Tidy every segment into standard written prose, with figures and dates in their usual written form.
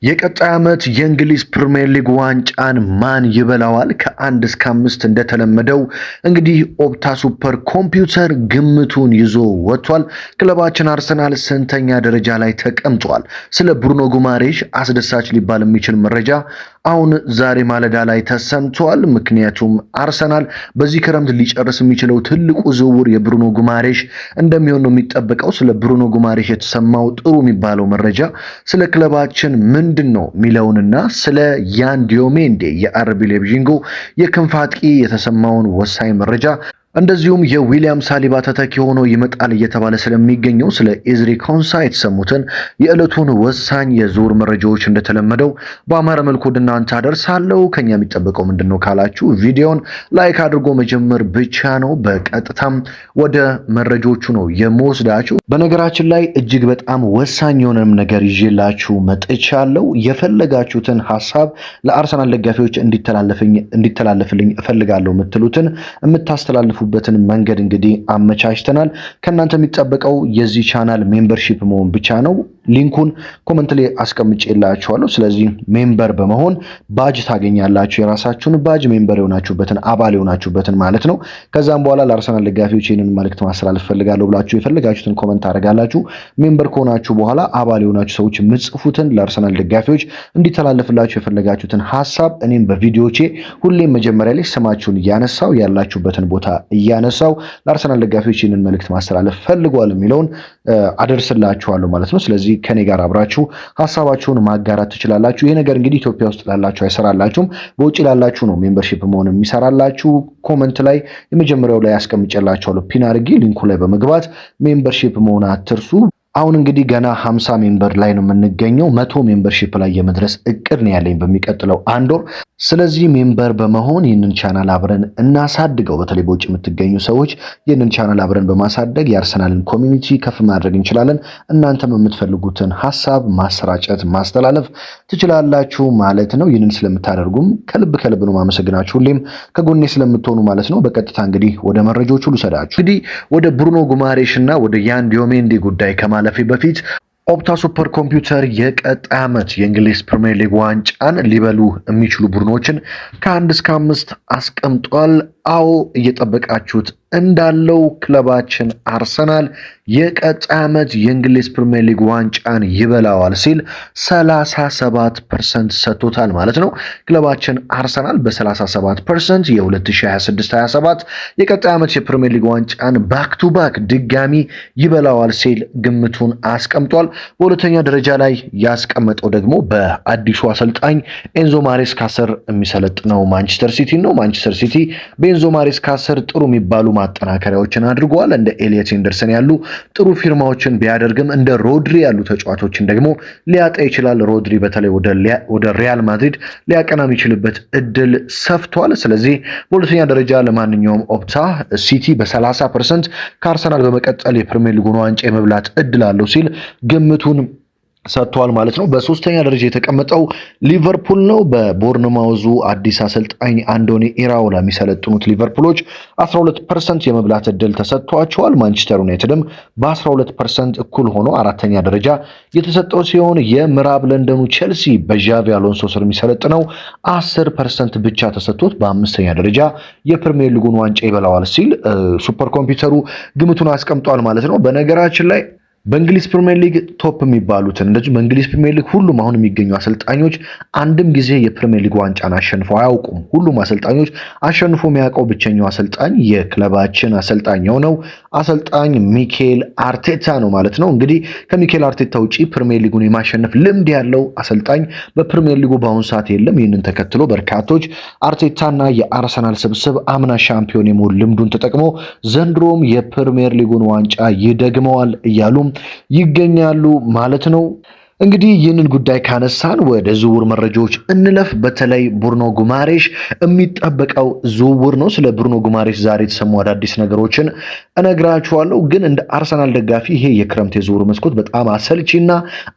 የቀጣይ ዓመት የእንግሊዝ ፕሪምየር ሊግ ዋንጫን ማን ይበላዋል? ከ1 እስከ 5 እንደተለመደው እንግዲህ ኦፕታ ሱፐር ኮምፒውተር ግምቱን ይዞ ወጥቷል። ክለባችን አርሰናል ስንተኛ ደረጃ ላይ ተቀምጧል? ስለ ብሩኖ ጉማሬሽ አስደሳች ሊባል የሚችል መረጃ አሁን ዛሬ ማለዳ ላይ ተሰምቷል። ምክንያቱም አርሰናል በዚህ ክረምት ሊጨርስ የሚችለው ትልቁ ዝውውር የብሩኖ ጉማሬሽ እንደሚሆን ነው የሚጠበቀው። ስለ ብሩኖ ጉማሬሽ የተሰማው ጥሩ የሚባለው መረጃ ስለ ክለባችን ምንድን ነው የሚለውንና ስለ ያን ዲዮሜንዴ የአርቢ ሌፕዚንጉ የክንፍ አጥቂ የተሰማውን ወሳኝ መረጃ፣ እንደዚሁም የዊሊያም ሳሊባ ተተኪ ሆኖ ይመጣል እየተባለ ስለሚገኘው ስለ ኤዝሪ ኮንሳ የተሰሙትን የዕለቱን ወሳኝ የዝውውር መረጃዎች እንደተለመደው በአማረ መልኩ ወደ እናንተ አደርሳለሁ። ከኛ የሚጠበቀው ምንድን ነው ካላችሁ ቪዲዮን like አድርጎ መጀመር ብቻ ነው። በቀጥታም ወደ መረጃዎቹ ነው የምወስዳችሁ። በነገራችን ላይ እጅግ በጣም ወሳኝ የሆነም ነገር ይዤላችሁ መጥቻለሁ። የፈለጋችሁትን ሀሳብ ለአርሰናል ደጋፊዎች እንዲተላለፍልኝ እፈልጋለሁ የምትሉትን የምታስተላልፉበትን መንገድ እንግዲህ አመቻችተናል። ከእናንተ የሚጠበቀው የዚህ ቻናል membership መሆን ብቻ ነው። Link ኡን comment ላይ አስቀምጬላችኋለሁ። ስለዚህ member በመሆን ባጅ ታገኛላችሁ። የራሳችሁን badge፣ member የሆናችሁበትን፣ አባል የሆናችሁበትን ማለት ነው። ከዛም በኋላ ለአርሰናል ደጋፊዎች ይህንን መልእክት ማስተላለፍ ፈልጋለሁ ብላችሁ የፈለጋችሁትን comment ታደርጋላችሁ። Member ከሆናችሁ በኋላ አባል የሆናችሁ ሰዎች የምትጽፉትን፣ ለአርሰናል ደጋፊዎች እንዲተላለፍላችሁ የፈለጋችሁትን ሀሳብ እኔም በቪዲዮቼ ሁሌም መጀመሪያ ላይ ስማችሁን እያነሳው፣ ያላችሁበትን ቦታ እያነሳው ለአርሰናል ደጋፊዎች ይህንን መልእክት ማስተላለፍ ፈልጓል የሚለውን አደርስላችኋለሁ ማለት ነው። ስለዚህ ከኔ ጋር አብራችሁ ሀሳባችሁን ማጋራት ትችላላችሁ። ይሄ ነገር እንግዲህ ኢትዮጵያ ውስጥ ላላችሁ አይሰራላችሁም። በውጭ ላላችሁ ነው membership መሆን የሚሰራላችሁ። Comment ላይ የመጀመሪያው ላይ አስቀምጬላችኋለሁ pin አድርጌ። Link ኡ ላይ በመግባት membership መሆን አትርሱ። አሁን እንግዲህ ገና 50 member ላይ ነው የምንገኘው። 100 membership ላይ የመድረስ እቅድ ነው ያለኝ በሚቀጥለው አንድ ወር። ስለዚህ member በመሆን ይህንን ቻናል አብረን እናሳድገው። በተለይ በውጭ የምትገኙ ሰዎች ይህንን ቻናል አብረን በማሳደግ የአርሰናልን community ከፍ ማድረግ እንችላለን። እናንተም የምትፈልጉትን ሀሳብ ማሰራጨት፣ ማስተላለፍ ትችላላችሁ ማለት ነው። ይህንን ስለምታደርጉም ከልብ ከልብ ነው ማመሰግናችሁ፣ ሁሌም ከጎኔ ስለምትሆኑ ማለት ነው። በቀጥታ እንግዲህ ወደ መረጃዎቹ ልውሰዳችሁ። እንግዲህ ወደ ብሩኖ ጉማሬሽ እና ወደ ያን ዲዮሜንዴ ጉዳይ ከማለፌ በፊት ኦፕታ ሱፐር ኮምፒውተር የቀጣይ ዓመት የእንግሊዝ ፕሪምየር ሊግ ዋንጫን ሊበሉ የሚችሉ ቡድኖችን ከ1 እስከ 5 አስቀምጧል። አዎ፣ እየጠበቃችሁት እንዳለው ክለባችን አርሰናል የቀጣይ ዓመት የእንግሊዝ ፕሪምየር ሊግ ዋንጫን ይበላዋል ሲል 37% ሰጥቶታል ማለት ነው። ክለባችን አርሰናል በ37% የ2026/27 የቀጣይ ዓመት የፕሪምየር ሊግ ዋንጫን back to back ድጋሚ ይበላዋል ሲል ግምቱን አስቀምጧል። በሁለተኛ ደረጃ ላይ ያስቀመጠው ደግሞ በአዲሱ አሰልጣኝ ኤንዞ ማሬስካ ስር የሚሰለጥነው ማንቸስተር ሲቲ ነው። ማንቸስተር ሲቲ በኤንዞ ማሬስካ ስር ጥሩ የሚባሉ ማጠናከሪያዎችን አድርገዋል። እንደ ኤሊየት ኤንደርሰን ያሉ ጥሩ ፊርማዎችን ቢያደርግም እንደ ሮድሪ ያሉ ተጫዋቾችን ደግሞ ሊያጣ ይችላል። ሮድሪ በተለይ ወደ ሪያል ማድሪድ ሊያቀና የሚችልበት እድል ሰፍቷል። ስለዚህ በሁለተኛ ደረጃ ለማንኛውም ኦፕታ ሲቲ በ30% ከአርሰናል በመቀጠል የፕሪሚየር ሊጉን ዋንጫ የመብላት እድል አለው ሲል ግምቱን ሰጥቷል ማለት ነው። በሶስተኛ ደረጃ የተቀመጠው ሊቨርፑል ነው። በቦርንማውዙ አዲስ አሰልጣኝ አንዶኒ ኢራኦላ የሚሰለጥኑት ሊቨርፑሎች 12% የመብላት እድል ተሰጥቷቸዋል። ማንቸስተር ዩናይትድም በ12% እኩል ሆኖ አራተኛ ደረጃ የተሰጠው ሲሆን የምዕራብ ለንደኑ ቼልሲ በዣቪ አሎንሶ ስር የሚሰለጥነው 10% ብቻ ተሰጥቶት በአምስተኛ ደረጃ የፕሪሚየር ሊጉን ዋንጫ ይበላዋል ሲል ሱፐር ኮምፒውተሩ ግምቱን አስቀምጧል ማለት ነው። በነገራችን ላይ በእንግሊዝ ፕሪሚየር ሊግ top የሚባሉትን፣ እንደዚሁ በእንግሊዝ ፕሪሚየር ሊግ ሁሉም አሁን የሚገኙ አሰልጣኞች አንድም ጊዜ የፕሪሚየር ሊግ ዋንጫን አሸንፈው አያውቁም። ሁሉም አሰልጣኞች አሸንፎ የሚያውቀው ብቸኛው አሰልጣኝ የክለባችን አሰልጣኝ የሆነው አሰልጣኝ ሚኬል አርቴታ ነው ማለት ነው። እንግዲህ ከሚኬል አርቴታ ውጪ ፕሪሚየር ሊጉን የማሸነፍ ልምድ ያለው አሰልጣኝ በፕሪሚየር ሊጉ በአሁኑ ሰዓት የለም። ይህንን ተከትሎ በርካቶች አርቴታና የአርሰናል ስብስብ አምና ሻምፒዮን የመሆን ልምዱን ተጠቅሞ ዘንድሮም የፕሪሚየር ሊጉን ዋንጫ ይደግመዋል እያሉ ይገኛሉ ማለት ነው። እንግዲህ ይህንን ጉዳይ ካነሳን ወደ ዝውውር መረጃዎች እንለፍ። በተለይ ብሩኖ ጉማሬሽ የሚጠበቀው ዝውውር ነው። ስለ ብሩኖ ጉማሬሽ ዛሬ የተሰሙ አዳዲስ ነገሮችን እነግራችኋለሁ። ግን እንደ አርሰናል ደጋፊ ይሄ የክረምት የዝውውር መስኮት በጣም አሰልቺና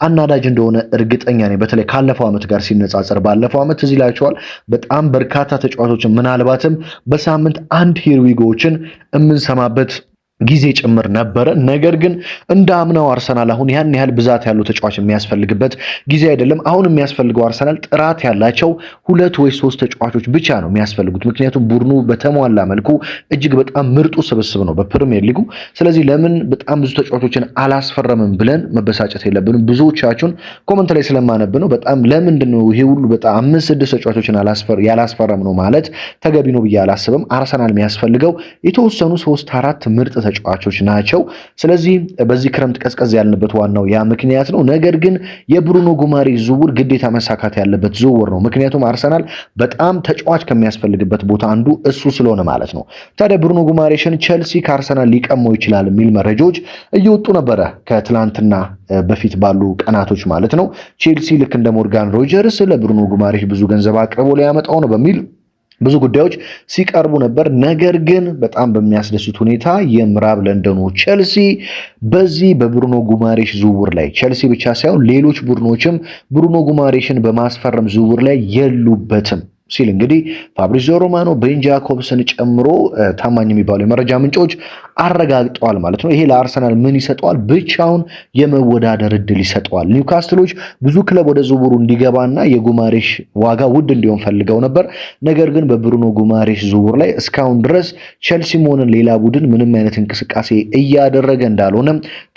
አናዳጅ እንደሆነ እርግጠኛ ነኝ። በተለይ ካለፈው ዓመት ጋር ሲነጻጸር፣ ባለፈው ዓመት ትዝ ይላችኋል፣ በጣም በርካታ ተጫዋቾችን ምናልባትም በሳምንት አንድ here we go ዎችን የምንሰማበት ጊዜ ጭምር ነበረ። ነገር ግን እንደ አምናው አርሰናል አሁን ያን ያህል ብዛት ያለው ተጫዋች የሚያስፈልግበት ጊዜ አይደለም። አሁን የሚያስፈልገው አርሰናል ጥራት ያላቸው ሁለት ወይ ሶስት ተጫዋቾች ብቻ ነው የሚያስፈልጉት። ምክንያቱም ቡድኑ በተሟላ መልኩ እጅግ በጣም ምርጡ ስብስብ ነው በፕሪሚየር ሊጉ። ስለዚህ ለምን በጣም ብዙ ተጫዋቾችን አላስፈረምም ብለን መበሳጨት የለብንም። ብዙዎቻችሁን comment ላይ ስለማነብ ነው። በጣም ለምንድን ነው ይሄ ሁሉ በጣም አምስት ስድስት ተጫዋቾችን ያላስፈረም ነው ማለት ተገቢ ነው ብዬ አላስብም። አርሰናል የሚያስፈልገው የተወሰኑ ሶስት አራት ምርጥ ተጫዋቾች ናቸው። ስለዚህ በዚህ ክረምት ቀዝቀዝ ያልንበት ዋናው ያ ምክንያት ነው። ነገር ግን የብሩኖ ጉማሬሽ ዝውውር ግዴታ መሳካት ያለበት ዝውውር ነው። ምክንያቱም አርሰናል በጣም ተጫዋች ከሚያስፈልግበት ቦታ አንዱ እሱ ስለሆነ ማለት ነው። ታዲያ ብሩኖ ጉማሬሽን ቸልሲ ከአርሰናል ሊቀመው ይችላል የሚል መረጃዎች እየወጡ ነበረ ከትላንትና በፊት ባሉ ቀናቶች ማለት ነው። ቼልሲ ልክ እንደ ሞርጋን ሮጀርስ ለብሩኖ ጉማሬሽ ብዙ ገንዘብ አቅርቦ ሊያመጣው ነው በሚል ብዙ ጉዳዮች ሲቀርቡ ነበር። ነገር ግን በጣም በሚያስደስት ሁኔታ የምዕራብ ለንደኑ ቸልሲ በዚህ በብሩኖ ጉማሬሽ ዝውውር ላይ ቸልሲ ብቻ ሳይሆን ሌሎች ቡድኖችም ብሩኖ ጉማሬሽን በማስፈረም ዝውውር ላይ የሉበትም ሲል እንግዲህ ፋብሪዚዮ ሮማኖ፣ ቤን ጃኮብስን ጨምሮ ታማኝ የሚባሉ የመረጃ ምንጮች አረጋግጠዋል ማለት ነው። ይሄ ለአርሰናል ምን ይሰጠዋል? ብቻውን የመወዳደር እድል ይሰጠዋል። ኒውካስትሎች ብዙ ክለብ ወደ ዝውውሩ እንዲገባና የጉማሬሽ ዋጋ ውድ እንዲሆን ፈልገው ነበር። ነገር ግን በብሩኖ ጉማሬሽ ዝውውር ላይ እስካሁን ድረስ ቸልሲም ሆነ ሌላ ቡድን ምንም አይነት እንቅስቃሴ እያደረገ እንዳልሆነ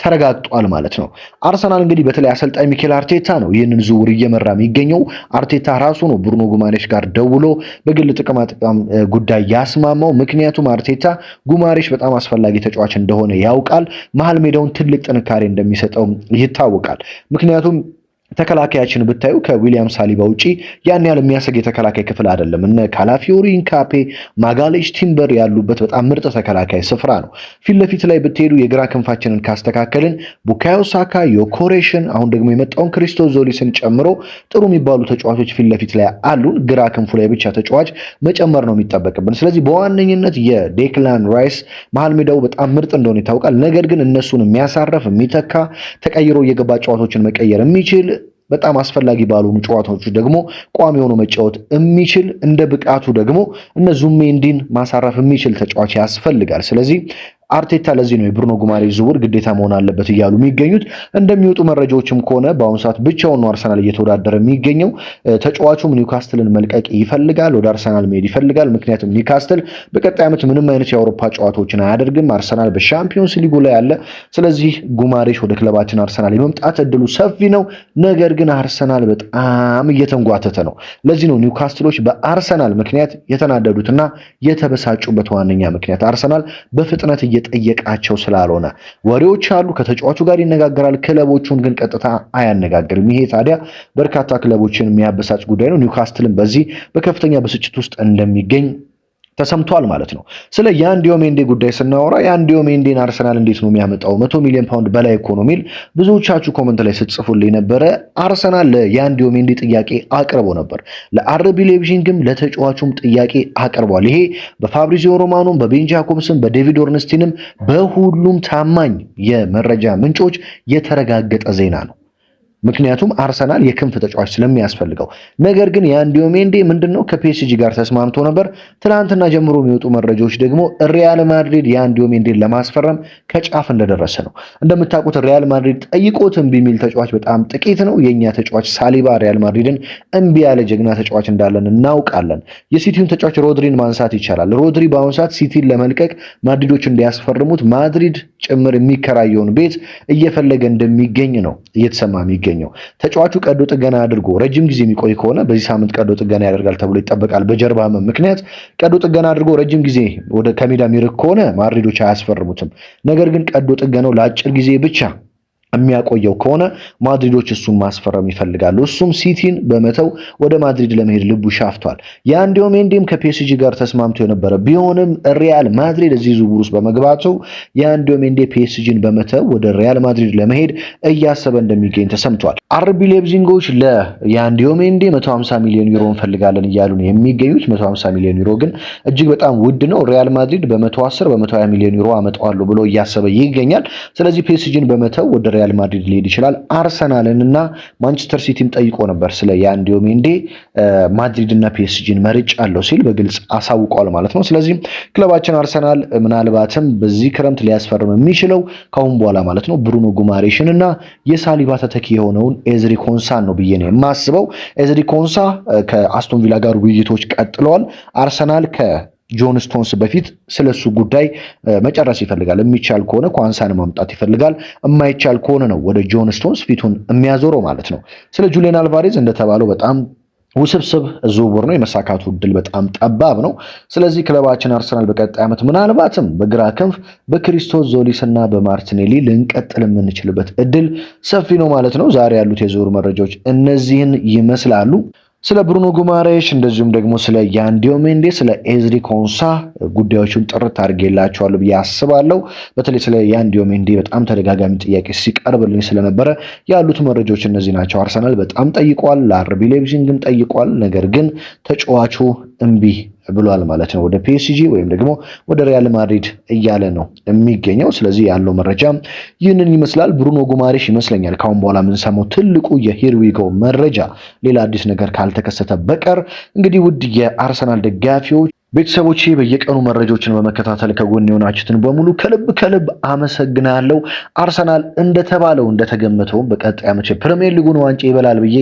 ተረጋግጧል ማለት ነው። አርሰናል እንግዲህ በተለይ አሰልጣኝ ሚኬል አርቴታ ነው ይህንን ዝውውር እየመራ የሚገኘው። አርቴታ ራሱ ነው ብሩኖ ጉማሬሽ ጋር ደውሎ በግል ጥቅማጥቅም ጉዳይ ያስማማው። ምክንያቱም አርቴታ ጉማሬሽ በጣም አስፈላጊ ተጫዋች እንደሆነ ያውቃል። መሀል ሜዳውን ትልቅ ጥንካሬ እንደሚሰጠው ይታወቃል። ምክንያቱም ተከላካያችን ብታዩ ከዊሊያም ሳሊባ ውጪ ያን ያህል የሚያሰግ የተከላካይ ክፍል አይደለም። እነ ካላፊዮሪ፣ ኢንካፔ፣ ማጋሌሽ፣ ቲምበር ያሉበት በጣም ምርጥ ተከላካይ ስፍራ ነው። ፊት ለፊት ላይ ብትሄዱ የግራ ክንፋችንን ካስተካከልን ቡካዮ ሳካ፣ ዮኮሬሽን፣ አሁን ደግሞ የመጣውን ክሪስቶስ ዞሊስን ጨምሮ ጥሩ የሚባሉ ተጫዋቾች ፊት ለፊት ላይ አሉን። ግራ ክንፉ ላይ ብቻ ተጫዋች መጨመር ነው የሚጠበቅብን። ስለዚህ በዋነኝነት የዴክላን ራይስ መሀል ሜዳው በጣም ምርጥ እንደሆነ ይታወቃል። ነገር ግን እነሱን የሚያሳረፍ የሚተካ ተቀይሮ እየገባ ጨዋታዎችን መቀየር የሚችል በጣም አስፈላጊ ባልሆኑ ጨዋታዎች ደግሞ ቋሚ ሆኖ መጫወት የሚችል እንደ ብቃቱ ደግሞ እነ ዙሜንዲን ማሳረፍ የሚችል ተጫዋች ያስፈልጋል። ስለዚህ አርቴታ ለዚህ ነው የብሩኖ ጉማሬሽ ዝውውር ግዴታ መሆን አለበት እያሉ የሚገኙት። እንደሚወጡ መረጃዎችም ከሆነ በአሁኑ ሰዓት ብቻውን ነው አርሰናል እየተወዳደረ የሚገኘው። ተጫዋቹም ኒውካስትልን መልቀቅ ይፈልጋል፣ ወደ አርሰናል መሄድ ይፈልጋል። ምክንያቱም ኒውካስትል በቀጣይ ዓመት ምንም አይነት የአውሮፓ ጨዋታዎችን አያደርግም። አርሰናል በሻምፒዮንስ ሊጉ ላይ አለ። ስለዚህ ጉማሬሽ ወደ ክለባችን አርሰናል የመምጣት እድሉ ሰፊ ነው። ነገር ግን አርሰናል በጣም እየተንጓተተ ነው። ለዚህ ነው ኒውካስትሎች በአርሰናል ምክንያት የተናደዱትና የተበሳጩበት ዋነኛ ምክንያት አርሰናል በፍጥነት እየጠየቃቸው ስላልሆነ። ወሬዎች አሉ፣ ከተጫዋቹ ጋር ይነጋገራል፣ ክለቦቹን ግን ቀጥታ አያነጋግርም። ይሄ ታዲያ በርካታ ክለቦችን የሚያበሳጭ ጉዳይ ነው። ኒውካስትልን በዚህ በከፍተኛ ብስጭት ውስጥ እንደሚገኝ ተሰምቷል ማለት ነው። ስለ ያን ዲዮሜንዴ ጉዳይ ስናወራ ያን ዲዮሜንዴን አርሰናል እንዴት ነው የሚያመጣው? 100 ሚሊዮን ፓውንድ በላይ እኮ ነው የሚል ብዙዎቻችሁ comment ላይ ስትጽፉልኝ ነበረ። አርሰናል ለያን ዲዮሜንዴ ጥያቄ አቅርቦ ነበር። ለአርቢ ሌፕዚግም ለተጫዋቹም ጥያቄ አቅርቧል። ይሄ በፋብሪዚዮ ሮማኖም፣ በቤን ጃኮብስም፣ በዴቪድ ኦርንስቲንም በሁሉም ታማኝ የመረጃ ምንጮች የተረጋገጠ ዜና ነው። ምክንያቱም አርሰናል የክንፍ ተጫዋች ስለሚያስፈልገው። ነገር ግን ያን ዲዮሜንዴ ምንድነው ከፒኤስጂ ጋር ተስማምቶ ነበር። ትናንትና ጀምሮ የሚወጡ መረጃዎች ደግሞ ሪያል ማድሪድ ያን ዲዮሜንዴን ለማስፈረም ከጫፍ እንደደረሰ ነው። እንደምታውቁት ሪያል ማድሪድ ጠይቆት እምቢ የሚል ተጫዋች በጣም ጥቂት ነው። የኛ ተጫዋች ሳሊባ ሪያል ማድሪድን እምቢ ያለ ጀግና ተጫዋች እንዳለን እናውቃለን። የሲቲውን ተጫዋች ሮድሪን ማንሳት ይቻላል። ሮድሪ በአሁኑ ሰዓት ሲቲን ለመልቀቅ ማድሪዶች እንዲያስፈርሙት ማድሪድ ጭምር የሚከራየውን ቤት እየፈለገ እንደሚገኝ ነው እየተሰማ የሚገኘው። ተጫዋቹ ቀዶ ጥገና አድርጎ ረጅም ጊዜ የሚቆይ ከሆነ በዚህ ሳምንት ቀዶ ጥገና ያደርጋል ተብሎ ይጠበቃል። በጀርባ ህመም ምክንያት ቀዶ ጥገና አድርጎ ረጅም ጊዜ ወደ ከሜዳ የሚርቅ ከሆነ ማድሪዶች አያስፈርሙትም። ነገር ግን ቀዶ ጥገናው ለአጭር ጊዜ ብቻ የሚያቆየው ከሆነ ማድሪዶች እሱን ማስፈረም ይፈልጋሉ። እሱም ሲቲን በመተው ወደ ማድሪድ ለመሄድ ልቡ ሻፍቷል። ያን ዲዮሜንዴም ከፒኤስጂ ጋር ተስማምቶ የነበረ ቢሆንም ሪያል ማድሪድ እዚህ ዝውውር ውስጥ በመግባቱ ያን ዲዮሜንዴ ፒኤስጂን በመተው ወደ ሪያል ማድሪድ ለመሄድ እያሰበ እንደሚገኝ ተሰምቷል። አርቢ ሌፕዚንጎች ለያን ዲዮሜንዴ 150 ሚሊዮን ዩሮ እንፈልጋለን እያሉ ነው የሚገኙት። 150 ሚሊዮን ዩሮ ግን እጅግ በጣም ውድ ነው። ሪያል ማድሪድ በ110 በ120 ሚሊዮን ዩሮ አመጣዋለሁ ብሎ እያሰበ ይገኛል። ስለዚህ ፒኤስጂን በመተው ወደ ሪያል ማድሪድ ሊሄድ ይችላል። አርሰናልን እና ማንቸስተር ሲቲም ጠይቆ ነበር ስለ ያን ዲዮሜንዴ። ማድሪድ እና ፒኤስጂን መርጫለሁ ሲል በግልጽ አሳውቋል ማለት ነው። ስለዚህ ክለባችን አርሰናል ምናልባትም በዚህ ክረምት ሊያስፈርም የሚችለው ከአሁን በኋላ ማለት ነው ብሩኖ ጉማሬሽን እና የሳሊባ ተተኪ የሆነውን ኤዝሪ ኮንሳን ነው ብዬ ነው የማስበው። ኤዝሪ ኮንሳ ከአስቶን ቪላ ጋር ውይይቶች ቀጥለዋል። አርሰናል ከጆን ስቶንስ በፊት ስለሱ ጉዳይ መጨረስ ይፈልጋል። የሚቻል ከሆነ ኳንሳን ማምጣት ይፈልጋል። የማይቻል ከሆነ ነው ወደ ጆን ስቶንስ ፊቱን የሚያዞረው ማለት ነው። ስለ ጁሊያን አልቫሬዝ እንደተባለው በጣም ውስብስብ ዝውውር ነው። የመሳካቱ እድል በጣም ጠባብ ነው። ስለዚህ ክለባችን አርሰናል በቀጣይ ዓመት ምናልባትም በግራ ክንፍ በክሪስቶስ ዞሊስ እና በማርቲኔሊ ልንቀጥል የምንችልበት እድል ሰፊ ነው ማለት ነው። ዛሬ ያሉት የዝውውር መረጃዎች እነዚህን ይመስላሉ። ስለ ብሩኖ ጉማሬሽ እንደዚሁም ደግሞ ስለ ያን ዲዮሜንዴ፣ ስለ ኤዝሪ ኮንሳ ጉዳዮቹን ጥርት አድርጌላቸዋለሁ ብዬ አስባለሁ። በተለይ ስለ ያን ዲዮሜንዴ በጣም ተደጋጋሚ ጥያቄ ሲቀርብልኝ ስለነበረ ያሉት መረጃዎች እነዚህ ናቸው። አርሰናል በጣም ጠይቋል፣ ለአርቢ ሌፕዚግም ጠይቋል። ነገር ግን ተጫዋቹ እምቢ ብሏል ማለት ነው። ወደ ፒኤስጂ ወይም ደግሞ ወደ ሪያል ማድሪድ እያለ ነው የሚገኘው። ስለዚህ ያለው መረጃ ይህንን ይመስላል። ብሩኖ ጉማሬሽ ይመስለኛል ካሁን በኋላ የምንሰማው ትልቁ የ here we go መረጃ፣ ሌላ አዲስ ነገር ካልተከሰተ በቀር። እንግዲህ ውድ የአርሰናል ደጋፊዎች፣ ቤተሰቦቼ፣ በየቀኑ መረጃዎችን በመከታተል ከጎን የሆናችሁትን በሙሉ ከልብ ከልብ አመሰግናለሁ። አርሰናል እንደተባለው እንደተገመተውም በቀጣይ ዓመት የፕሪሚየር ሊጉን ዋንጫ ይበላል ብዬ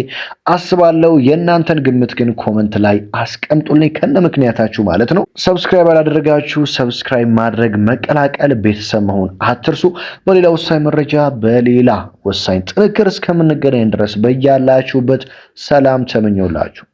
አስባለሁ። የእናንተን ግምት ግን comment ላይ አስቀምጡልኝ ከነ ምክንያታችሁ ማለት ነው። Subscribe ያላደረጋችሁ subscribe ማድረግ፣ መቀላቀል፣ ቤተሰብ መሆን አትርሱ። በሌላ ወሳኝ መረጃ በሌላ ወሳኝ ጥንቅር እስከምንገናኝ ድረስ በያላችሁበት ሰላም ተመኘሁላችሁ።